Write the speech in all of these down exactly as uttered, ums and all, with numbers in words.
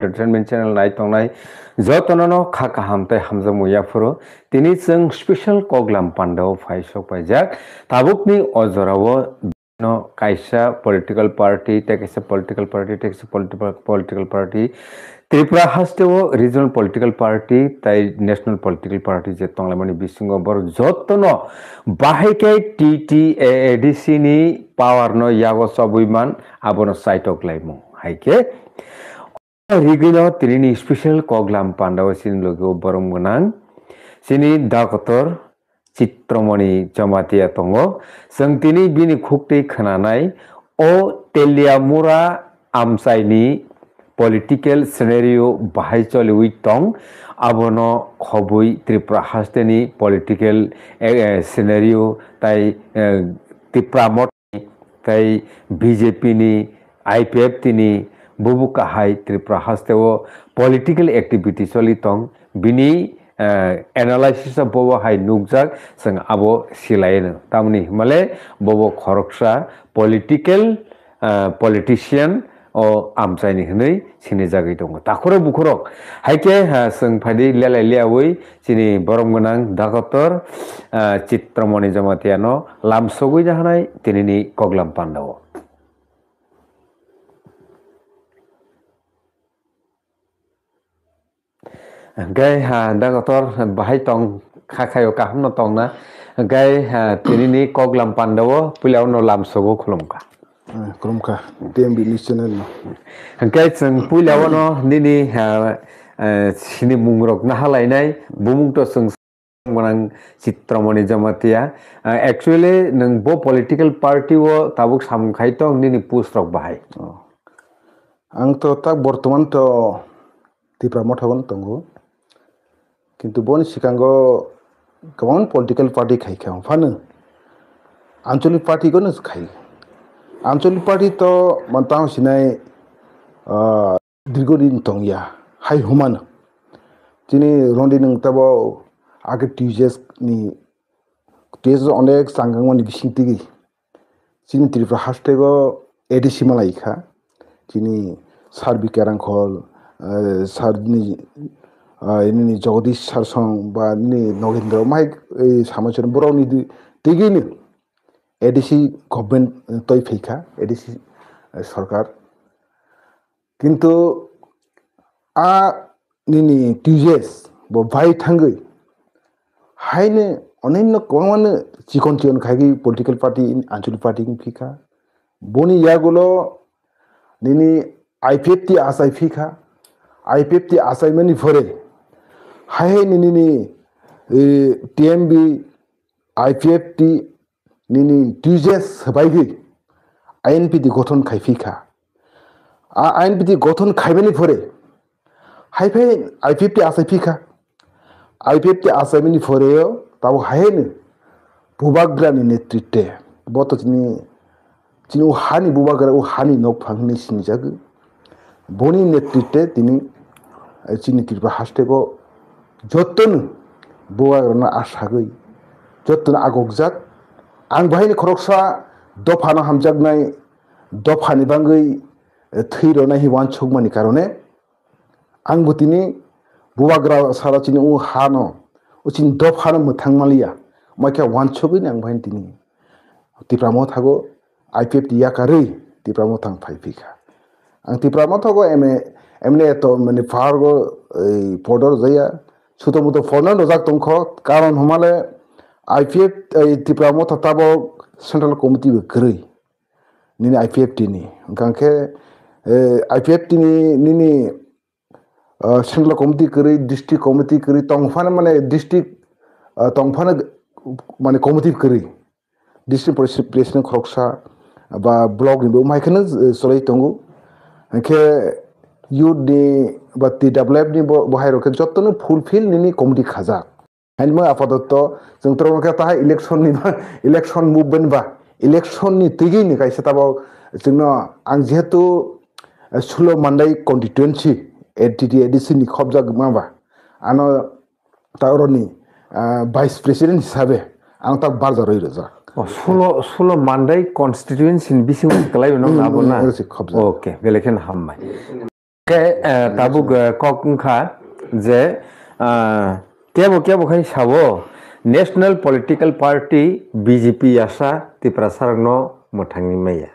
Entertainment channel nai tongnai jotono no kha kaham tei hamjakmung yaphuru. Tini chwng special koklam pandao phai sok paijak. Tabukni o jorao no kaisa political party, tei kaisa political party, tei kaisa politi-, political party, Tripura hasteo regional political party tei national political party je tonglaimani bisingo borok jotono bahai khe T T A A D C ni power no yago chobwi man, abono saitok laimung. Hai khe rigwino tinini special koklam pandao chini logi o borom gwnang chini Doctor Chitramani Jamatia tongo. Chwng tini bini khuktwi khwnanai o Teliamura amchaini political scenario bahai choliwi tong, abono khobwi Tripura hasteni political, eh, eh, scenario tai, eh, Tipra Motha tei B J P ni, I P F T ni bubu kahai Tripura hasteo political activity choli tong, bini, eh, analysis o bobo hai nukjak, chwng abo silaino. Tamoni himale bobo khoroksa political, eh, politician o amchaini hwnwi sinijagwi tongo. Takhuro bukhurok hai khe, ha, chwng phaidi lelai liyaui chini borom gwnang Doctor, ah, Chitramani Jamatiano lamsogwi jahanai tinini koklam pandao. Hwnkhe, ha, Doctor bahai tong kha khaio kaham no tongna. Hwnkhe, ha, tinini koklam pandao puila uno lamsogo khulumkha. Ah, khulumkha. T M B news channel no. Hwnkhe chwng puila uno nini, ha, eh, sini mungrok nahalainai bumung to chwng gwnang Chitramani Jamatia. Ah, actually, nwng bo political party o tabuk samung khai tong nini post rok bahai? Oh. Ang to tak bortoman to Tipra Motha o tongo. Kintu boni sikango kwbang political party khai kha phano Anchalik party gono khai. Anchalik party to mantang sinai, ah, dirgo din tongya, hai humano. Chini rondi nung tabo age T J S ni, T J S onek changkangmani bising tigi. Chini Tripura hasteo A D C malai kha. Chini Sar B K Rangkhol, eh, Sar ni, ah, ini ni Jagadish Sar song ba ni Nogendra mai, eh, samachon borok ni di, tigi ni A D C government, eh, toi phaikha, A D C, eh, sarkar. Kintu a nini T J S bo bai thangwi haino onenno kwbangmano chikon chikon khaigwi political party, Anchalik party wng phikha. Boni yagulo nini I P F T achai phikha. I P F T achaimani phore hai hai nini, eh, T M B, I P F T nini T J S swbaigwi I N P T gothon khai phikha. A I N P T gothon khaimani phore hai phai I P F T achai phikha. I P F T achaimani phoreo tabo hai haino Bubagrani netritwe bo to chini, chini o hani bubagra, o hani nokphang hinwi sinijagwi. Boni netritwe tini, eh, chini Tripura hasteo jotono bubagrano asagwi jotono agokjak. Ang bahaini khoroksa dophano hamjaknai, dophani bangwi, eh, thwi rwnai hi uansukmani karone ang bo tini bubagra sara chini o hano, o chini dophano mwthang maliya. Omo khe uansugwi ni ang bahaini tini Tipra Motha o I P F T yakarwi Tipra Motha ang phai phikha. Ang Tipra Motha o M A, M L A to mani phar o, ei, podor jaya. Suto muto phone rojak tongkho, karon humale I P F, ei, Tipra Motha tabok Central Committee bo kwrwi. Nini I P F T ni. Hwnkhe, eh, I P F T ni nini, ah, Central Committee kwrwi, District Committee kwrwi, tongphano mane district, ah, tongphano mane committee kwrwi. District Presi-, President khoroksa ba block ni bo mai kheno, eh, cholai tongo. Hwnkhe youth ni ba T W F ni bo, bo hai rok khe jotono fulfill nini committee khajak. Haino apatot chwng torok khe tahai election ni ba, election movement ba, election ni tigi ni kaisa tabo chwngno ang jehetu, eh, sulo Mandai constituency A D C, A D C ni khobjak ma ba, ano ta oroni, ah, vice president hisabe ang ta barja roi rwjak. Oh, sulo, sulo Mandai constituency ni bisingo kwlai no Hmm, abo na? Hmm, oro se khobjak. Okay, belai kheno hammai. Khe, eh, tabuk, eh, kok wngkha je, ah, kebo kebo khai sao National Political Party B J P yasa Tiprasarokno mwthangwi maya.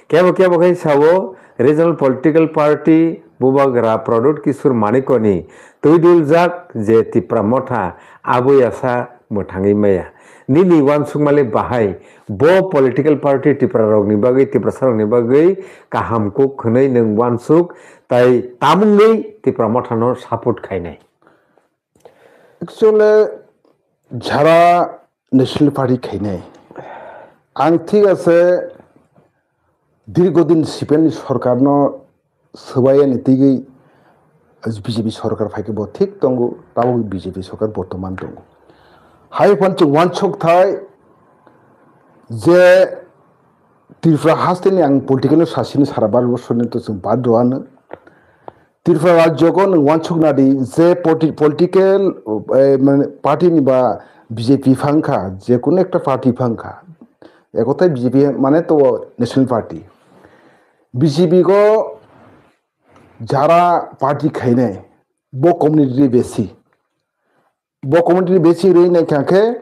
Kebo kebo khai sao Regional Political Party Bubagra Pradyut Kishore Manikoni twiduljak je Tipra Motha abo yasa mwthangwi maya. Nini uansukmali bahai bo political party Tiprarokni bagwi, Tiprasarokni bagwi kaham kuk hwnwi nwng uansuk, tai tamungwi Tipra Mothano support khainai. Actually, jara National Party khainai. Ang thik ase, dirgodin C P M ni sorkarno swbayani tigwi B J P sorkar phaikhe bo thik tongo, tabuk B J P sorkar bortoman tongo. Hai phan chwng uansuk thai je Tripura hasteni ang political no sasini sara bar bosor ni to chwng bad rwano. Tripura rajyo ko nwng uansuk nadi je politi-, political, eh, mane party ni ba B J P phangkha, je kono ekta party phangkha. Ekotai B J P mane to National Party. B J P ko jara party khainai, bo community besi. Bo community besi rwi nai kha khe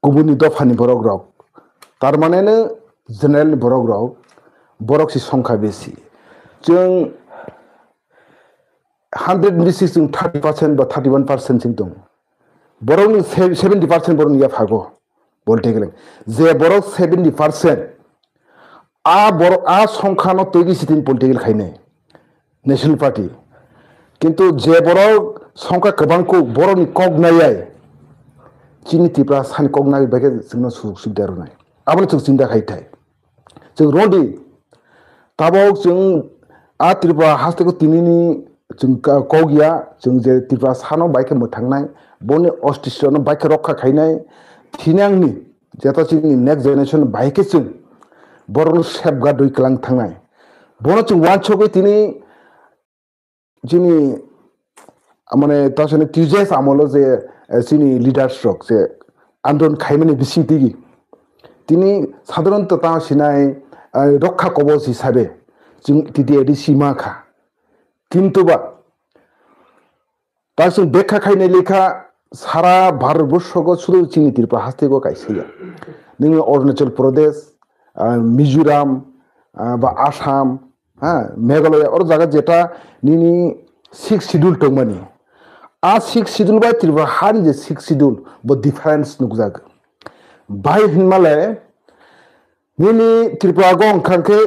kubuni dophani borok rok. Tar mane no general ni borok rok, borok si songkha besi. Chwng hundred ni bisi chwng thirty percent ba thirty one percent chwng tongo. Borok ni se-, seventy percent borok ni yaphago. Bolte gele. Je borok seventy percent a borok a songkha no twi sitin political khainai National Party. Kintu je borok songkha kwbang kuk borok ni kok nayai chini Tripura sani kok nai bai khe chwngno sujok subida rwnai. Abono chwng chinta khai thai. Chwng rodi tabok chwng a Tripura haste ko tinini chwng ka-, kok ya, chwng je Tripura sano bai khe mwthangnai, boni ostitwno bai khe rokha khainai, thinangni jeta chini next generation bai khe chwng borokno safeguard rwi kwlang thangnai. Bono chwng uansugwi tini chini, mane, ta sani T J S amolo je, eh, chini leaders rok je andolon khaimani bising tigi. Tini sadharanto ta sinai, eh, rokha kobos hisabe chwng T T A D C ma kha. Kintu ba, ta chwng bekha khainai lekha sara Bharat borshogo sudu chini Tripura hastego kaisa ya. Nini Arunachal Pradesh, ah, Mizoram, ah, ba Assam, ha, Meghalaya, oro jaga jeta nini sixth schedule tongmani. A sixth schedule bai Tripura hani je sixth schedule bo difference nukjak. Bai hinmale nini Tripura go wngkha khe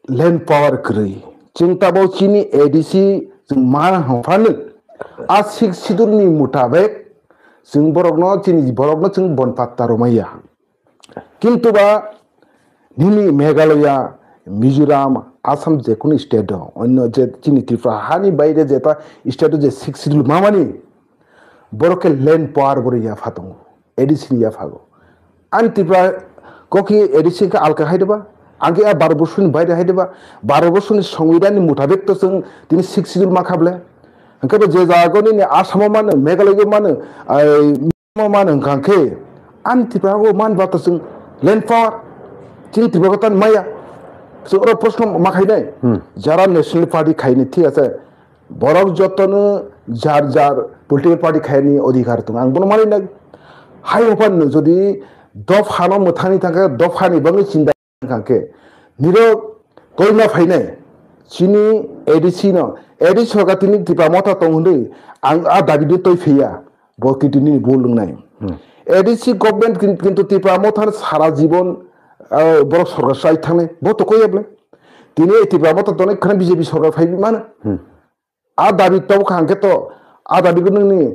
land power kwrwi. Chwng tabo chini A D C chwng ma hwnphano a sixth schedule ni mutabek chwng borokno chini borokno chwng bon patta romaya. Kintu ba nini Meghalaya, Mizoram, Assam je kunu state o, onno je chini Tripura hani baire jeta state o je sixth schedule mamani, borok khe land power borok yapha tongo, A D C ni yaphago. Ani Tripura kokhi A D C khe alka hai deba, ang khe a baro borsoni baire hai deba, baro borsoni songbidhan ni mutabek to chwng tini sixth schedule ma kha ble. Hwnkhe bo je jaga nini Assam o mano, Meghalaya o mano, ai, Omo man wngkha khe, ani Tripura o man ba to chwng land power, chini Tripura ko tan maya. So oro proshno ma khainai. Hmm. Jara National Party khaini thik ase. Borok jotono jar jar political party khaini odhikar tongo. Ang bono mani nai. Hai opan no jodi dopha no mwthangwi thangkhe dopha ni bangwi chinta wngkha khe nirok koima phainai chini A D C no, A D C sorkar tini Tipra Motha tong hwnwi ang a dabi de toi phiya, bo kintu nini bul wngnai. Hmm. A D C government kin-, kintu Tipra Motha sara jibon, ah, borok sorkar chai thangnai, bo to koya bwle. Tini Tipra Motha tongnai khana B J P sorkar phai mano. Hmm. A dabi tabuk hangkhe to, a dabi ko nini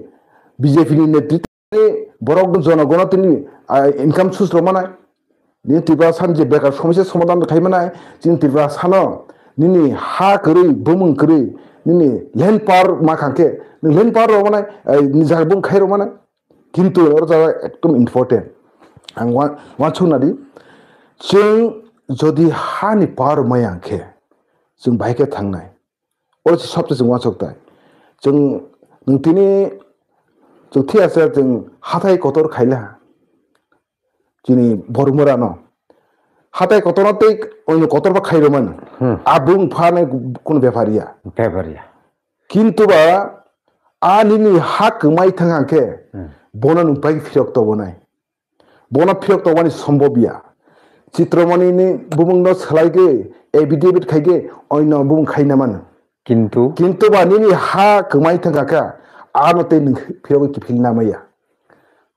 B J P ni netritwo ni borok no jonogono tini, ah, income source rw manai. Nini Tripura san je bekar somosya somadhan khai manai, chini Tripura sano nini ha kwrwi, bumung kwrwi, nini land power ma khangkhe, nini land power rw manai, ah, nini jaga bung khai rw manai. Kintu oro jaga ekdom important. Ang wan-, wansuk nadi, chwng jodi ha ni power maya khe, chwng bahai khe thangnai. Oro se sobse chwng uansuk tai. Chwng, nwng tini, chwng thik ase, chwng hathai kotor khaila. Chini bormura no. Hathai kotor no tei oino kotor ba khairomani. Hmm. Abung phane kono bepar ya. Bepar ya. Kintu ba a nini ha kwmai thang hang khe Hmm. bono nwng pai phirok tobonai. Bono phirok tobani sombobya. Chitramani ni bumung no salai khe affidavit khai khe oino bumung khai na mano. Kintu? Kintu ba nini ha kwmai thang kha, ano tei nwng phirogwi kiphil namaya.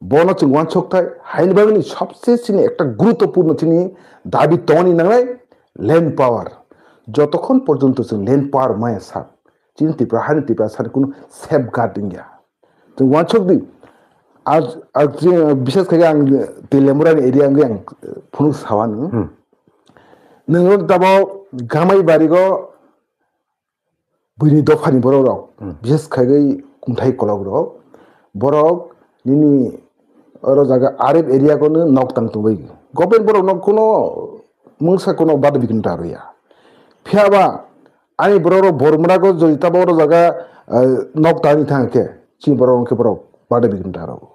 Bono chwng uansuk thai, haini bagwi ni sabse chini ekta guruttopurno chini dabi tongni nangnai land power. Jotokhon porjonto chwng land power maya sak, chini Tripura hani Tripura sani kunu safeguard wngya. Chwng uansuk di, ar, ar chini bises khai ang Telemurani area wngwi ang phunuk sawan. Hmm. Nwng tabo gamai barigo buini dophani borok rok, Hmm. bises khai kungthai kolok rok, borok nini oro jaga R F area kono nok tang tongbai. Government borok no kono mungsa kono bada bikini ta roya. Phiya ba ani borok rok Bormura go jodi tabo oro jaga, eh, nok tani thang khe chini borok rok khe borok bada bikini ta rogo.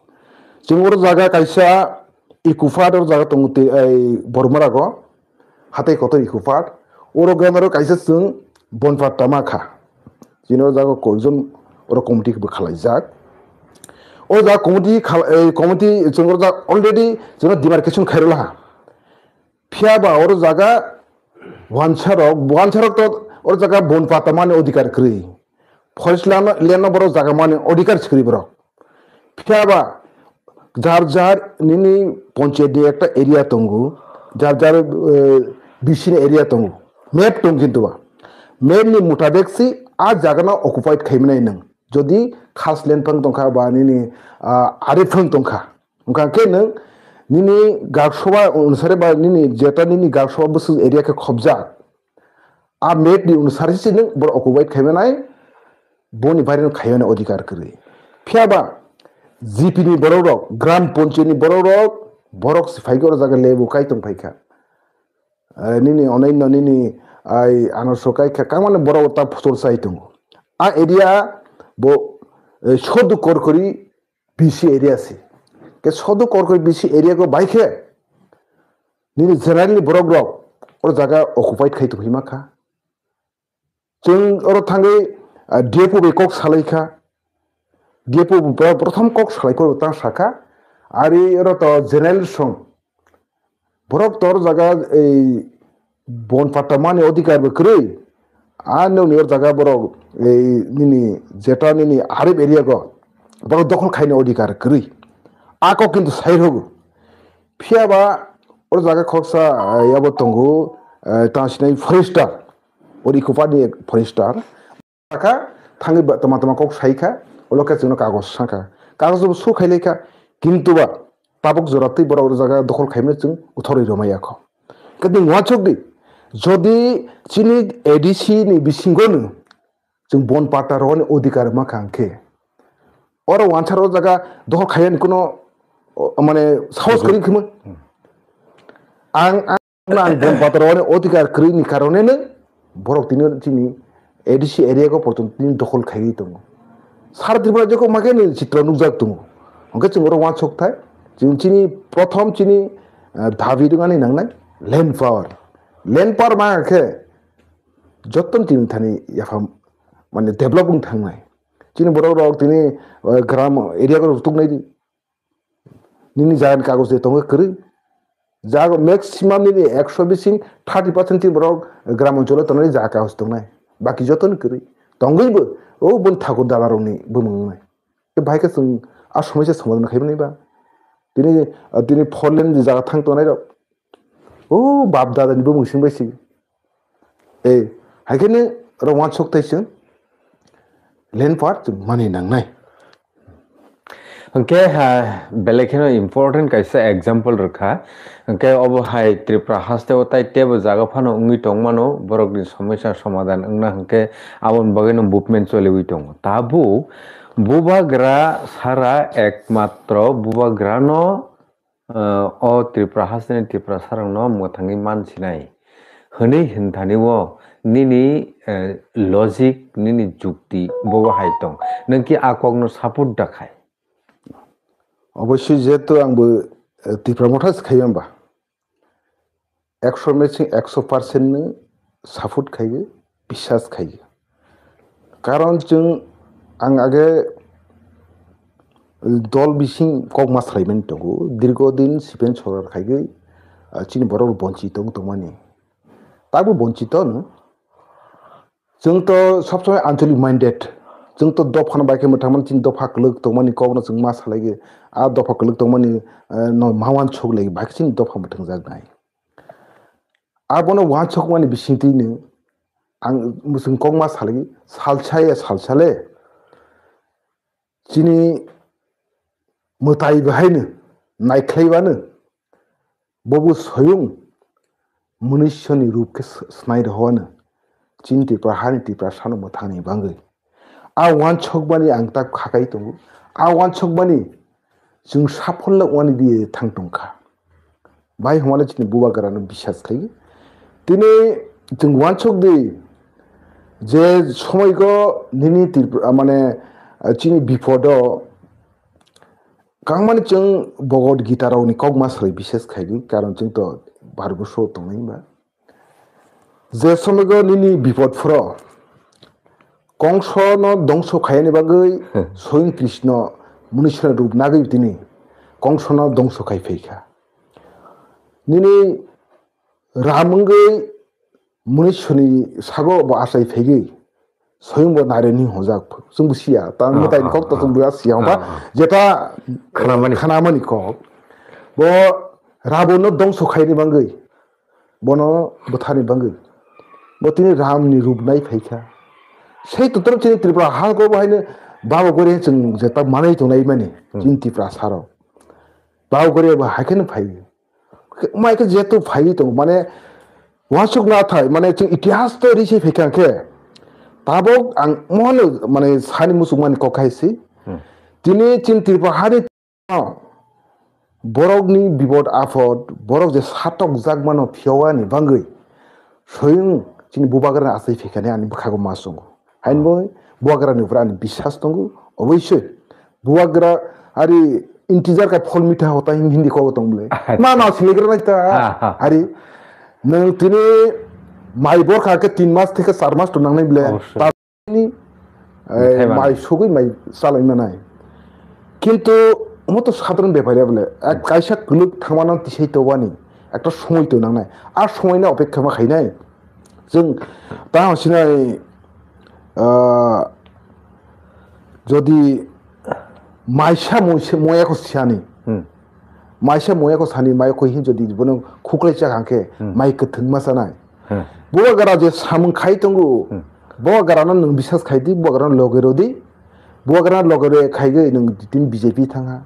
Chini oro jaga kaisa Ikufat oro jaga tongo te, ei Bormura go. Hatai kotor Ikufat, oro gana ro kaisa chwng bonfat tama kha. Chini o jaga koijon oro committee bo khalaijak. O jaga committee khal-, ei committee chwng oro jaga already chwng demarcation khairok laha. Phiya ba oro jaga wansa rok, wansa rok to oro jaga bonfat tama ni odhikar kwrwi. Forest land, land no borok jaga mani odhikar sikri borok. Phiya ba jar jar nini panchayat ni ekta area tongo, jar jar, eh, B C ni area tongo. Map tong kintu ba. Map ni mutabek si a jaga no occupied khai mwnai nwng. Jodi khas land phang tongkha ba nini, ah, ari phang tongkha. Wngkha khe nwng nini gaksoba onusare ba nini jeta nini gaksoba bwswk area khe khobjak. A map ni onusare se nwng borok occupied khai mwnai, boni baire no khai mani odhikar kwrwi. Phiya ba G P ni borok rok, Gram Panchayat ni borok rok, borok se phai khe oro jaga lebu kai tong phai kha. Eh, nini onai no nini ai ano so kai kha, kang mani borok ta phutur sai tongo. A area bo, eh, sodu korkori B C area se. Ke sodu korkori B C area ko bai khe nini general ni borok rok oro jaga occupied khai tong phai ma kha. Chwng oro thangwi, ah, D F O bai kok salai kha. D F O bo prothom kok salai phuru ta sakha, ari oro to general song. Borok tor jaga ei bon patta mani odhikar bo kwrwi. A nokni or jaga borok ei nini jeta nini arep area go borok dokhol khaini odhikar kwrwi. A kok kintu sai rwgo. Phiya ba or jaga khoksa, eh, yabo tongo, eh, tang sinai forester. Ori Ikufat ni forester. Kha thangwi ba tama tama kok sai kha, ulo khe chwngno kagoj sa kha. Kagoj bo su khai lai kha, kintu ba tabuk jora twi borok o jaga dokhol khaimani chwng kuthorwi rwmai ya kho. Khe nwng uansuk di, jodi chini A D C ni bisingo no chwng bon patta rwani odhikar ma kha hwnkhe, oro uansar o jaga dokhol khaiyani kuno, o, mane sahos kwrwi khwma. Hmm. Ang, ang Ang bon patta rwani odhikar kwrwi ni karone no borok tini chini A D C area go porjonto tini dokhol khaiwi tongo. Sara Tripura jekok ma khe ni chitra nukjak tongo. Hwnkhe chwng oro uansuk thai, chwng chini prothom chini, ah, dabi rwngani nangnai land power. Land power ma khe joto chini thani yaphang mane develop wng thangnai. Chini borok rok tini, ah, gram area go rok tuknai di. Nini jaga ni kagoj de tongo kwrwi. Jaga maximum nini ekso bising thirty percent tini borok gram oncholo tongnai jaga kagoj tongnai. Baki joto ni kwrwi. Tongwi bo, o bon thakur dala rok ni bumung wngnai. Tei bahai khe chwng a somosya somadhan khai mani ba. Tini, tini four lane ni jaga thang tongnai rok. O bap dada ni bumung sing bai si. Eh, hai khe nw rw uansuk tai chwng land power chwng mani nangnai. Hwnkhe, ha, belai kheno important kaisa example rwkha. Hwnkhe obo hai Tripura haste o tai teibo jaga phano wngwi tongmano, borokni somosya somadhan wngna hwnkhe aboni bagwino movement choliwi tongo. Tabuk bubagra sara ekmatro bubagrano, eh, o Tripura hasteni Tiprasarokno mwthangwi mansinai hwnwi hwnthani o nini, eh, logic, nini jukti bobo hai tong. Nwng ki a kokno support da khai? Obossoi jehetu angbo, eh, Tipra Motha se khai hwnba. Ekso meching ekso percent no support khaio, biswas khaio. Karon chwng ang age dol bising kok ma salaimani tongo, dirgo din sipen sorkar khaigwi, ah, chini borok bonchito wng tongmani. Tabuk bonchito no. Chwng to sob somoi anchalik minded. Chwng to dopha no bai khe mwthangmani, chini dopha kwlwk tongmani kokno chwng ma salaigwi, ah, dopha kwlwk tongmani, eh, no ma uansuk lai bai khe chini dopha mwthangjaknai. Abono uansukmani bisingtwi no ang mwswng kok ma salai, salsa ya salsa le chini mwtai bahaino naikhlaiwano bobo soyung mwnwisoni rup khe s-, snai rohowano chini Tripura hani Tiprasano mwthangni bagwi. A uansukmani ang tak khakai tongo. A uansukmani chwng saphol wngmani diye thang tongkha. Bai hwnmano chini bubagrano bisas khlai. Tini chwng uansuk di je somoigo nini Tripura, mane, chini bipodo kangmani chwng Bhagavad Gita rokni kokma salai bisas khaigwi, karon chwng to Bharat borso tongnai ba. Je somoigo nini bipod phoro, Kongsono dongso khaiyani bagwi Swayam Krishna mwnwisano rup nagwi tini Kongsono dongso khai phaikha. Nini Ram wngwi mwnwisoni sago bo achai phaigwi Swayam bo nairani hwnjak. Chwngbo siya, ta mwtaini kok to chwngbo siya hwnba, jeta khnamani kok. Bo Rabono dongso khaiyani bagwi. Bono bwtharni bagwi. Bo tini Ramni rup nai phaikha. Sei totoro chini Tripura ha ko bo haino Baba Goria chwng jeta manai tongnai mani. Chini Tripura saro. Baba Goria bo haikhe no phai. Mai khe jetu phai tong mane wasuk na thai mane chwng itihas to ri se phaikha khe. Tabok ang mohon mane sani musuk mani kok hai si. Tini chini Tripura hari Borokni bibod aphod, borok je satokjak mano phiyogani bagwi, soyung chini bubagrani achai phaikani ani bwkhago ma chwngo. Hainbo bubagrani upor ani biswas tongo, oboisoi bubagra ari integer ka phol mitha hota hin hindi kogo tong bole. Ma ma siligra nai ta. Ari nwng tini mai borkha ke tin mas theke char mas to nangnai bole. Ni, eh, mai sugwi mai chalai manai. Kintu omo to sadharon bepari bole, ek kaisa kwlwk thangmano tisai tobani ekta somoi to nangnai. A somoino opekha ma khainai. Chwng ta sinai, ah, jodi maisa moise moya ko siani. Maisa moya ko sani mai ko hin jodi bono khuklai chak hangke mai kwthwng ma chanai. Bubagra je samung khai tongo, bubagrano nwng biswas khai di, bubagrano loge rw di, bubagrano loge rw khaigwi nwng tini B J P thangha,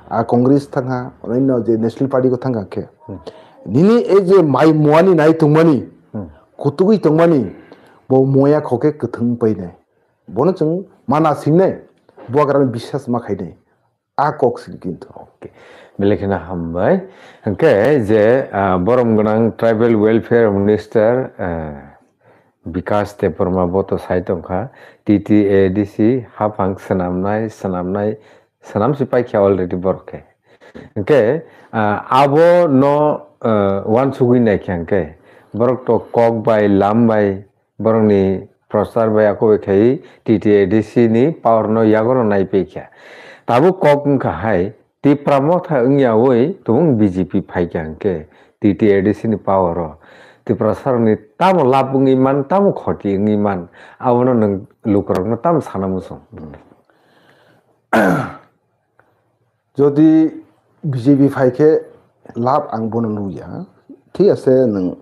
a Congress thangha, onno je National Party ko thangha khe. Nini e je mai muani nai tongmani, kutugwi tongmani, bo moya kho khe kwthwng painai. Bono chwng mana singnai, bubagrano biswas ma khainai. A kok sini kintu. Okay. Belai kheno hambai. Hwnkhe je, ah, borom gwnang Tribal Welfare Minister, ah, Bikash Debbarma bo to sai tongkha, T T A D C haphang swnamnai, swnamnai, swnam si paikha already borok khe. Hwnkhe, ah, abo no, ah, uansugwi naikha hwnkhe, borok to kok bai, lam bai, Borokni prochar bai akwbai khai T T A D C ni power no yago no naipai kha. Tabuk kok wngkha hai, Tipra Motha wngyawi tubung B J P phaikha hwnkhe T T A D C ni power o Tiprasarokni tamo lab wngwi man, tamo khoti wngwi man, abono nwng lukurokno tamo sana muchung. Jodi B J P phaikhe lab ang bono nukya, thik ase nwng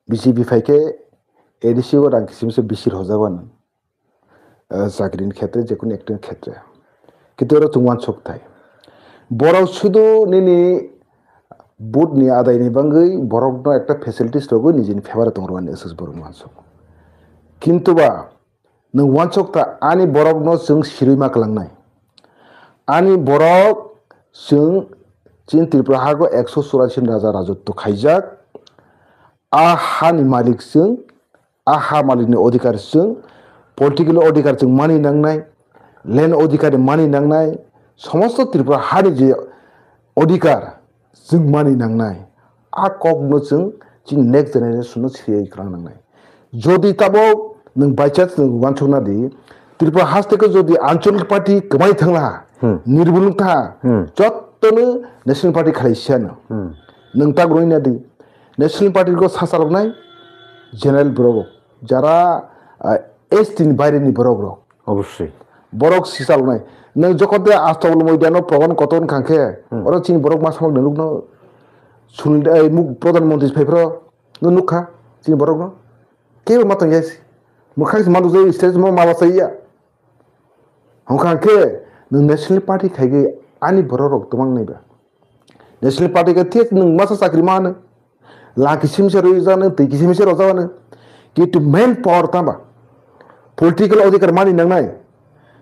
B J P phaikhe A D C o rang kisim se bisi rwjak mano, ah, chakri ni khetre, jekunu acting khetre. Kintu oro chwng uansuk thai. Borok sudu nini vote ni adai ni bagwi borok no ekta facilities rwgwi nijini favor o tong rwmani S S borok uansuk. Kintu ba nwng uansuk ta ani borok no chwng sirwi ma kwlangnai. Ani borok chwng chini Tripura hago ekso churashi raja rajotwo khaijak. A hani malik chwng, a ha malikni odhikar chwng, political odhikar chwng mani nangnai, land odhikar mani nangnai, somosto Tripura hani je odhikar chwng mani nangnai, a kokno chwng chini next generation no sirwi kwlang nangnai. Jodi tabok Nwng by chance nwng uansukna di, Tripura haste khe jodi Anchalik Party kwmai thangla ha, Hmm. nirbulung tha, Hmm. jottoni National Party khalai siya no. Hmm. Nwng tak rwina di, National Party ko sachaloknai general borok, jara, ah, S T ni baire ni borok rok. Obviously. Borok sichaloknai. Nwng jokhon de Astabol moidano progon koton khangkhe, Hmm. oro chini borok masa mok nunukno sunil, eh, muk-, Pradhan Mantri phaiphro, no nukha, chini borokno. Kebo ma tong yasi. Mwkhang se manuk jai, stage mo ma bachai ya. Hwnkha khe nwng National Party khaigwi ani borok rok twmang nai ba. National Party khe thik nwng masa chakri ma hwno. La kisim se rwi jano, twi kisim se rojak ano. Kintu main power tama. Political odhikar mani nangnai.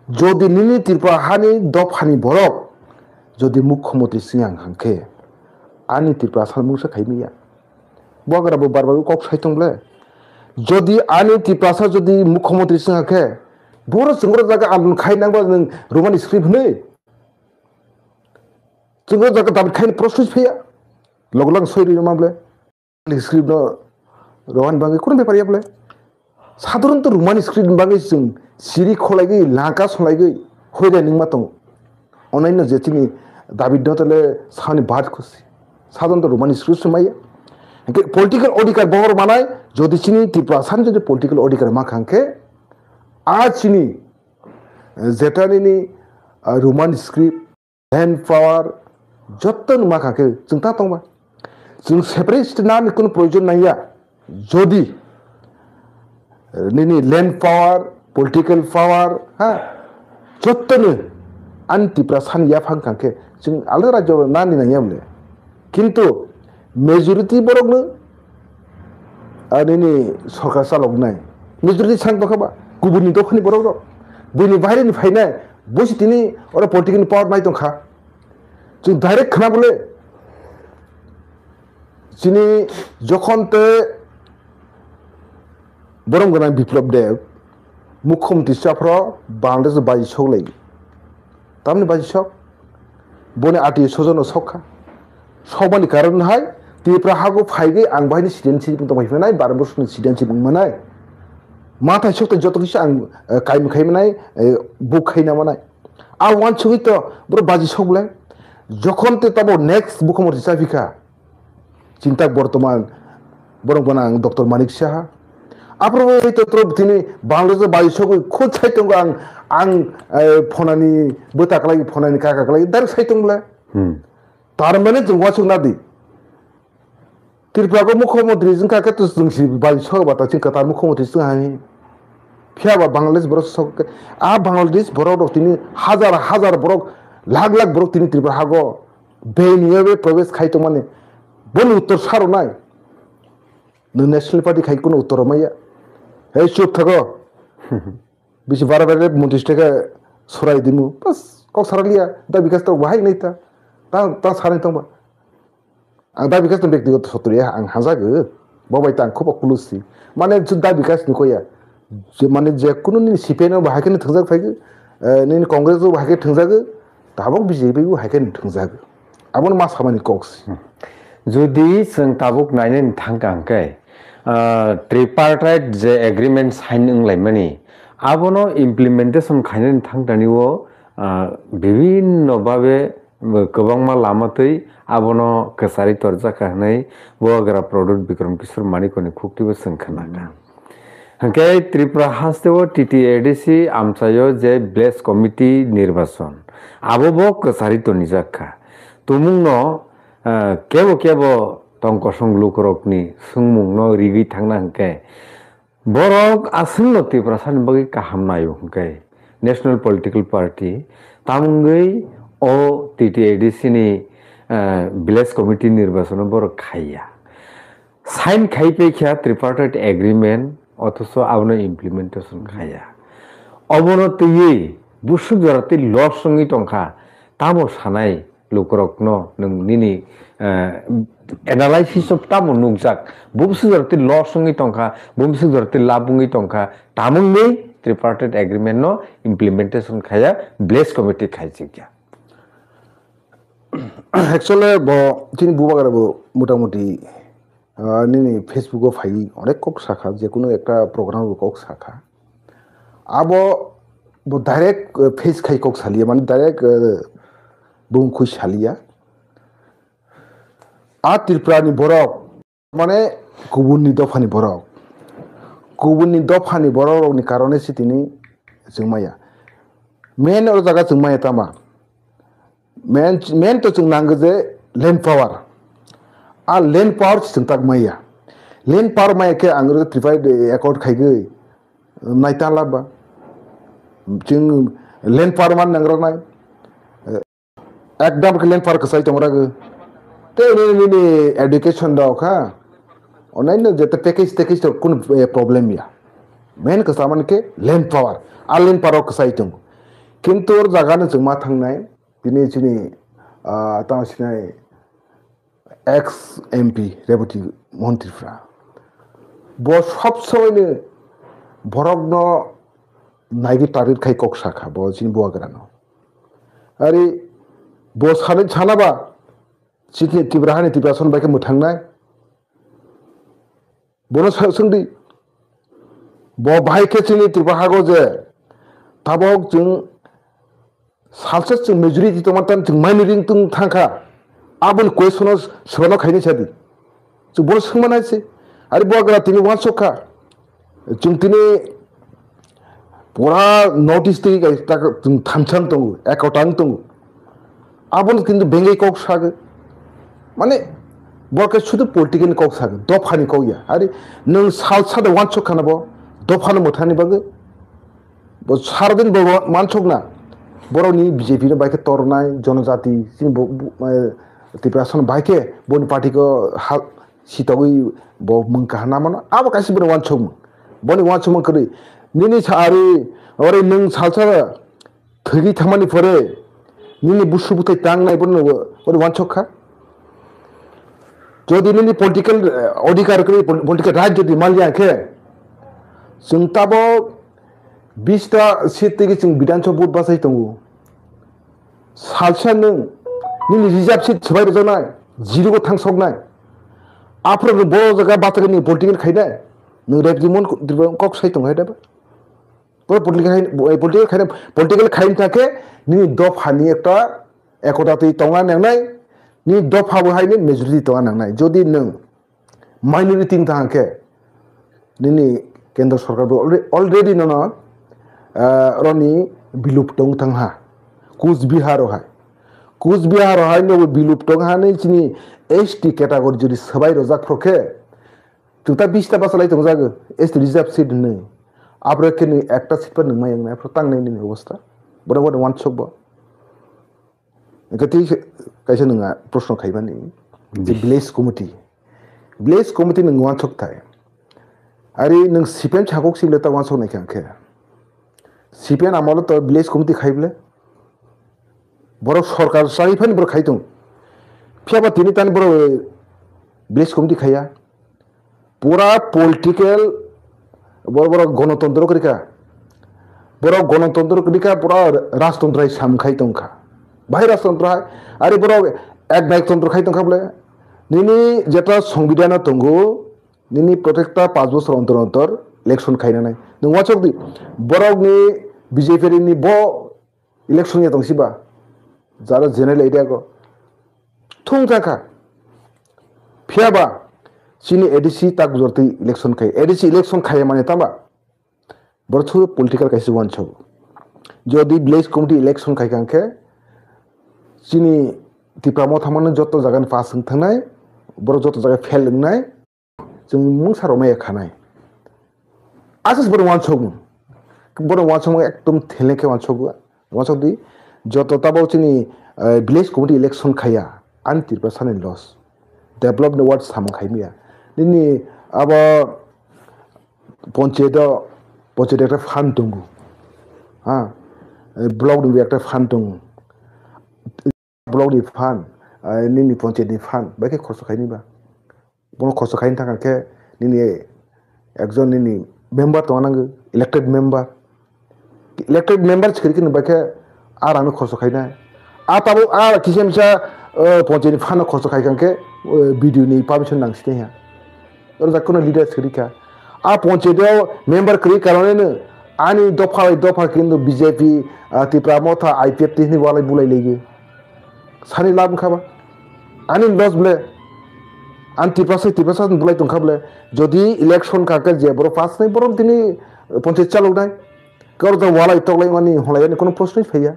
Jodi nini Tripura hani dophani borok, jodi mukhyamantri siyang hangkhe, ani Tripura sal mungsa khaimaya. Bogra bo bar bar kok sai tong ble. Jodi ani Tiprasa jodi mukhyamantri singha khe, boro chwngro jaga andolon khai nangba nwng Roman script hwnwi. Chwngro jaga David khai proshno phiya. Loglang soi ri ma ble. Script no Roman bangwi kun bepar ya ble. Sadharanto Roman script ni bagwi chwng siri kholaigwi, laka solaigwi, hoida ningma tongo. Onaino je chini David no tole sani bad khusi. Sadharanto Roman script se maya. Hingke political odhikar bohor manai, jodi chini Tripura sani jodi political odhikar ma khangkhe, a chini, eh, jeta nini, ah, Roman script, land power, jotto ni ma khangkhe chwng ta tongba. Chwng separate state nani kono proyojon nangya. Jodi, eh, nini land power, political power, ha, jotto ni ani Tiprasa ni yaphang khangkhe chwng alada rajyo nani nangya bole. Kintu majority borok no, ah, nini sorkar chaloknai. Majority sang tongkha ba, kubuni dophani borok rok. Buini baire ni phainai, bosi tini oro political ni power nai tongkha. Chwng direct khna bole. Chini jokhon te borom gwnang Biplab Deb, mukhyamantri chaphro Bangladesh bai sok lai. Tamni bai sok? Boni ati sojono sokha. Sokmani karon hai, Tripura hago phaigwi ang bahini citizenship tongbai phinai, baro bosoni citizenship wngmanai. Mathai sokte joto kisa ang, eh, kaimung khaimanai, eh, buk khaina manai. A wansugwi to bro baji sok bwle. Jokhon te tabo next mukhyamantri chaphikha. Chinta bortoman borok gwnang Doctor Manik Saha. Aphuru bai to tro tini Bangladesh bai sogwi khud sai tongo ang, ang, eh, phonani bwta kalai, phonani kaka kalai, dar sai tong bwle. Hmm. Tar mane chwng wasuk nadi. Tripura go mukhyamantri chwng kha khe to chwng si bai sogwi bata chwng kwtal mukhyamantri chwng hai. Phiya ba Bangladesh borok sok khe, a Bangladesh borok rok tini hazar hazar borok, lakh lakh borok tini Tripura hago. Beni yobe probesh khai tongmani. Boni uttor saro nai. Nwng National Party khai kuno uttor maya. Hei chup thago. Bisi bara bare muntri steka sorai dimu. Bas kok sara liya. Da bikas to bahai nai ta. Ta, ta sarai tongba. Ang da bikas to bektigoto sotri ang hajago. Bo bai tang khubo kulusi. Mane chu da bikas ni koya. Je mane je kunu ni C P I M no bahai khe thwngjak phai. Eh, nini Congress o bahai khe thwngjak. Tabok B J P bo hai khe thwngjago. Abono ma samani kok se. Jodi chwng tabuk nainani thangkha hwnkhe, ah, tripartite je agreement sign wnglaimani, abono implementation khainani thangtani o, ah, bibhinno babe kwbangma lama twi abono kwchari torjakha hwnwi Bubagra Pradyot Bikram Kishore Manikoni khuktibo chwng khnakha. Hwnkhe Tripura hasteo T T A D C amchaio je village committee nirbachon, abo bo kwchari tonijak kha. Tumungno, eh, kebo kebo tong kosong lukurokni swngmungno rigwi thangna hwnkhe, borok aswkno Tiprasani bagwi kaham naio hwnkhe National Political Party, tamungwi o T T A D C ni, eh, village committee nirbachono borok khaiya. Sign khai paikha tripartite agreement, othocho abono implementation khaya. Obono twiwi busuk jora tei loss wngwi tongkha, tamo sanai lukurokno nwng nini, eh, analysis of tamo nukjak, busuk jora tei loss wngwi tongkha, busuk jora tei labh wngwi tongkha, tamungni tripartite agreement no implementation khaya, village committee khaichikya. Actually, bo chini bubagra bo motamuti, ah, nini Facebook o phai onek kok sakha, je kono ekta program o kok sakha. Abo bo direct, eh, face khai kok saliya, mane direct, eh, bung khui saliya. A Tripura ni borok, mane kubun ni dopha ni borok, kubun ni dopha ni borok rok ni karone si tini chwng maya. Main o jaga chwng maya tama. Main, main to chwng nango je land power. A land power chwng tak maya. Land power maya khe ang ro Tripura accord khaigwi naita laba. Chwng land power man nangrok nai. Ekdam khe land power kwchai tong rago. Tei nini, nini education rok ha. Onlaino jete package, package rok kunu, eh, problem ya. Main kwchama khe land power. A land power rok kwchai tongo. Kintu o jaga no chwng ma thangnai. Tini chini, ah, tamo sinai ex M P Rebati Mohan Tripura. Bo sob somoino borokno naigwi target khai kok sakha bo chini bubagrano. Ari bo sanai sanaba chini Tripura hani Tripura son bai khe mwthangnai. Bono sa-, swngdi. Bo bahai khe chini Tripura hago je tabok chwng salsa chwng majority tongma tamo chwng minority tong thangkha. Aboni question o swbano khaini sadi. Chwng bono swngma nai se. Ari bubagra tini uansuk kha. Chwng tini pura notice twi kai tak chwng thamsa wng tongo, ekota wng tongo. Abono kintu bengwi kok sago. Mane, bo khe sudu political ni kok sago, dopha ni kok ya. Ari nwng salsa de uansuk khana bo, dopha no mwthani bagwi. Bo saradin bo wa-, uansuk na. Borok ni B J P no bai khe tornai, jonojati, chini bo, bo, eh, Tiprasa no bai khe boni party ko ha, sitogwi bo mung kaham na mano. Abo kaisa boni uansukmung. Boni uansukmung kwrwi. Nini sa ari, ore nwng salsa thwigwi thangmani pore nini busu buthai tangnai bono ori uansuk kha. Jodi nini political, eh, odhikar kwrwi, pol-, political right jodi maliya khe, chwng tabok bista seat twi chwng Bidhan Sabha vote bachai tongo. Salsa nwng nini reserve seat swbai rwjaknai, zero go thangsoknai. Aphuru nwng bo jaga bachai nini political khainai, nwng Rebati Mohan kok sai tongo hai da ba? Bo political khai, bo, eh, political khai, political khai wngkha khe nini dopha ni ekta ekota twi tongna nangnai, nini dopha bo hai ni majority tongna nangnai. Jodi nwng minority wng thang khe nini kendra sarkar bo alre-, already nono, ah, roni bilup tong thang ha. Kuch Bihar o hai. Kuch Bihar o hai no bilup tong ha ni chini S T category jodi swbai rwjak phro khe, Chwng ta bista bachalai tongjago, S T reserve seat hinwi. Aphuru khe ni ekta seat pa nwngmai wngnai, aphuru tangnai nini obostha. Bono bono uansuk bo. Hwnkhe tei kaisa nwng a proshno khaimani, je village committee. Village committee nwng uansuk thai. Ari nwng C P M sakok sibole ta uansuk nai khe ang khe. C P M amolo to village committee khai bole. Borok sorkar chai phani borok khai tong. Phiya ba tini tani borok village committee khaiya. Pura political, borok, borok gonotontro kwrwi kha. Borok gonotontro kwrwi kha, pura rajtontro hai sam khai tong kha. Bahai rajtontro hai, ari borok eknayoktontro khai tong kha bole. Nini jeta songbidhano tongo, nini protekta panch bosor ontor ontor election khainanai. Nwng uansuk di, borokni B J P ni bo election ya tong siba, jara general area go thung thang kha. Phiya ba chini A D C tak jor twi election khai, A D C election khai mani tama? Borok thuru political kaisa uansuk. Jodi village committee election khai kha khe chini Tipra Motha mano joto jaga ni pass wng thangnai, borok joto jaga fail wngnai. Chwng mungsa rok maya khanai. Aswk borok uansukmung. Borok uansukmung ekdom theleng khe uansukgo. Uansuk di, joto tabok chini, eh, village committee election khaiya, ani Tiprasa ni loss. Develop ni word samung khai maya. Nini abo ponchayat o, ponchayat ekta fund tongo. Ha? Eh, block ni ekta fund tongo. Block ni fund, eh, nini ponchayat ni fund, bai khe khoroksa khaini ba. Bono khoroksa khaini thang khe nini ekjon nini member tongna nango, elected member. Elected member chikri khe bai khe a rang no khoroksa khainai. A tabuk a kisa misa, eh, ponchayat ni fund no khoroksa khai kha khe, eh, B D O ni permission nang sini ha. Oro jak kono leader chikri kha. A ponchayat o member kwrwi karonwi no Ani dopha bai dopha kintu B J P, ah, Tipra Motha, I P F T hinwi walai bulai legi. Sani lab wngkha ba? Ani loss ble. Ani Tiprasa, Tiprasa bulai tongkha ble. Jodi election kaka je borok pass nai, borok tini ponchayat chalok nai. Karo da walai toklai mani holai ani kono proshno phaiya.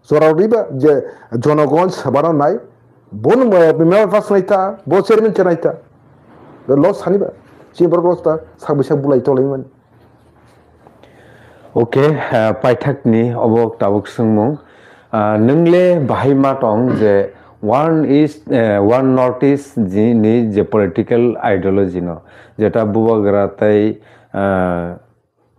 Jora riba je jonogon sabano nai, bon member pass nai ta, bo chairman chanai ta. Loss sani ba. Chi borok loss ta, sak bisa bulai toklai mani. Okay, ah, paithakni obo tabuk swngmung. Ah, nwng le bahai ma tong je One East, eh, One North East ji-, ni je political ideology no, jeta Bubagra tei, ah,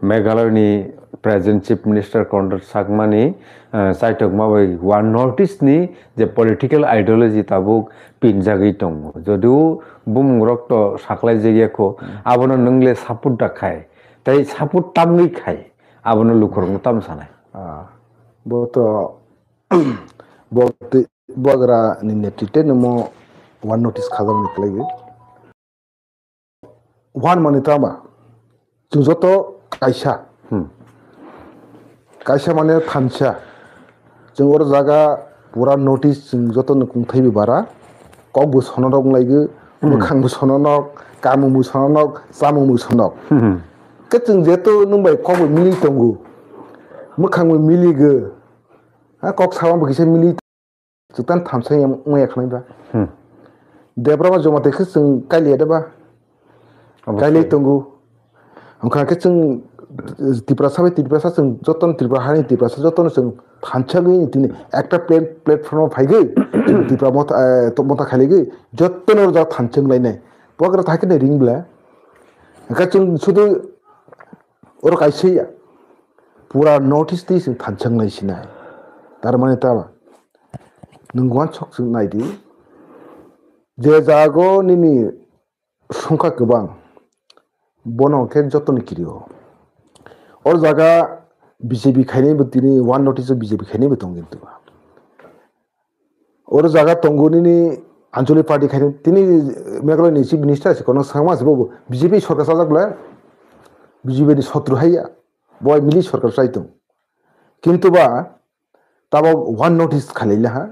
Meghalaya ni present Chief Minister Conrad Sangma ni, ah, chaitokma bai One North East ni je political ideology tabuk pinjagwi tongo. Jodio bumung rok to saklai jagya kho, abono nwng le support da khai. Tei support tamwi khai, abono lukurokno tamo sanai? Ah, bo to, bo twi-, Bubagra ni netrite no mo One North East khajak ni kwlaiwi. One mani tama, chwng joto kaisa. Hmm. Kaisa mane thansa. Chwng oro jaga pura North East chwng joto no kungthai bai bara. Kok bo sono rok wng lai gwi, hmm, mwkhang bo sono nok, kamung bo sono nok, chamung bo sono nok. Hmm. Khe chwng jeto nwng bai kok bo mili tongo. Mwkhang bo mili gwi. Ha, kok sama bo kisa mili. Chwng tamo thansa wng ya khwnai ba. Hmm. Debra ba joma tei khe chwng kailiya da ba. Obosai. Kailai tongo. Wngkha khe chwng Tiprasa bai Tiprasa chwng jotono Tripura hani Tiprasa jotono chwng thansa wngwi tini ekta plat-, platform o phaigwi Tipra motha, eh, to-, motha khailaigwi jotono rwjak thansa wnglainai. Bubagra thai khe nai ring bla. Wngkha chwng sudu oro kaisa ya. Pura North East twi chwng thansa wnglai sinai. Tar mane ta nwng uansuk chwng nai di. Je jago nini songkha kwbang, bono khe jotoni kirio. O jaga B J P khainai bo tini One North East o B J P khainai bo tongo kintu. O jaga tongo nini Anchalik party khainai tini Meghalaya ni chief minister se kono Sangma se bo B J P sorkar sajak le B J P ni sotru haiya. Bo mili sorkar chai tong. Kintu ba tabok One North East khalai le ha.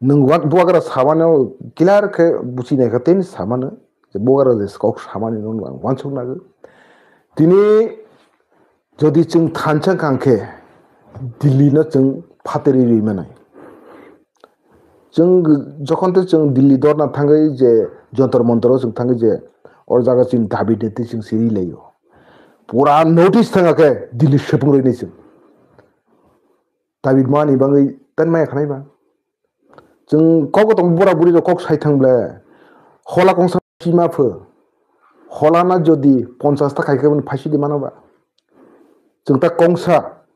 Nwng wa-, Bubagra samano clear khe buchi nai kha tei samano je Bubagra je kok samani no ang uansuk nai. Tini jodi chwng thansa wngkha khe Delhi no chwng phateri rwi manai. Chwng jokhon tei chwng Delhi dorna thangwi je Jantar Mantar o chwng thangwi je o jaga chini dabi de tei chwng siri laio. Pura notice thanga khe Delhi sepung rwi ni chwng. David mani bangwi tan maya khanai ba. Chwng kok tong bura buri rok kok sai thang ble. Hola kongsa sima pho. Hola na jodi ponchas ta khai khe phasi di mano ba. Chwng ta kongsa.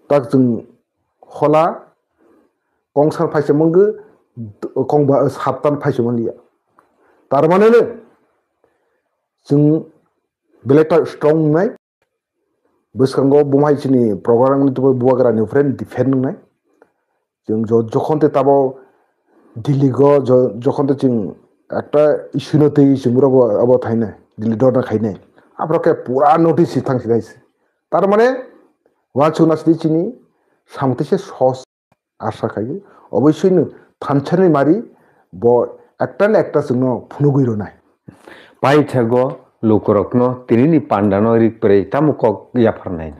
Tak chwng hola kongsa phaisa mungkhe kongba saptan phaisa manliya. Tar mane le chwng belai ta strong nai. Bwskango bumhai chini program ni tubo Bubagra ni friend defend nai. Chwng jo-, jokhon te tabo Delhi go jo-, jokhon te chwng ekta issue no twi chwng abo, abo thainai Delhi dorna khainai. Aphro khe pura notice si thang sinai se. Tar mane uansuk na sidi chini samung twi se sos asa khai. Oboisoi no thansa ni mari bo ekta na ekta chwngno phunugwi rwnai. Paithago lukurokno tinini pandano rik pwrwi tamo kok yapharnai?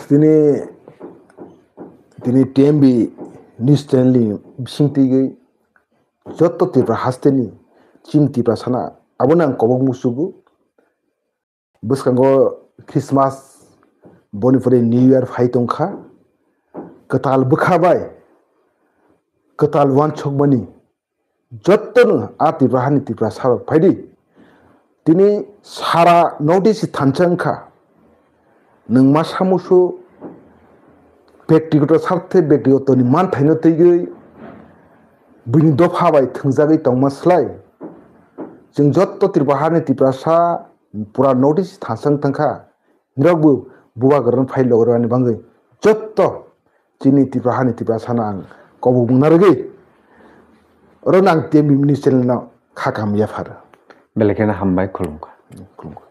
Tini, tini T M B news channel ni bising twi joto Tripura hasteni chini Tiprasano abono ang kobok musugo. Bwskango Christmas, boni pore New Year phai tongkha. Kwtal bwkha bai, kwtal uansukmani jotono a Tripura hani Tiprasa rok phaidi. Tini sara notice thansa wngkha. Nwng ma samusu bektigoto sarthe bektigotoni manthaino twiwi buini dopha bai thwngjagwi tongma slai. Chwng joto Tripura hani Tiprasa pura notice thansa wng thangkha. Nirok bo Bubagrano phai logorani bangwi jotto chini Tripura hani Tiprasano ang kobok mungna rwgwi oro no ang T M B news channel no kha kaham yaphar. Belai kheno hambai, khulumkha. Khulumkha.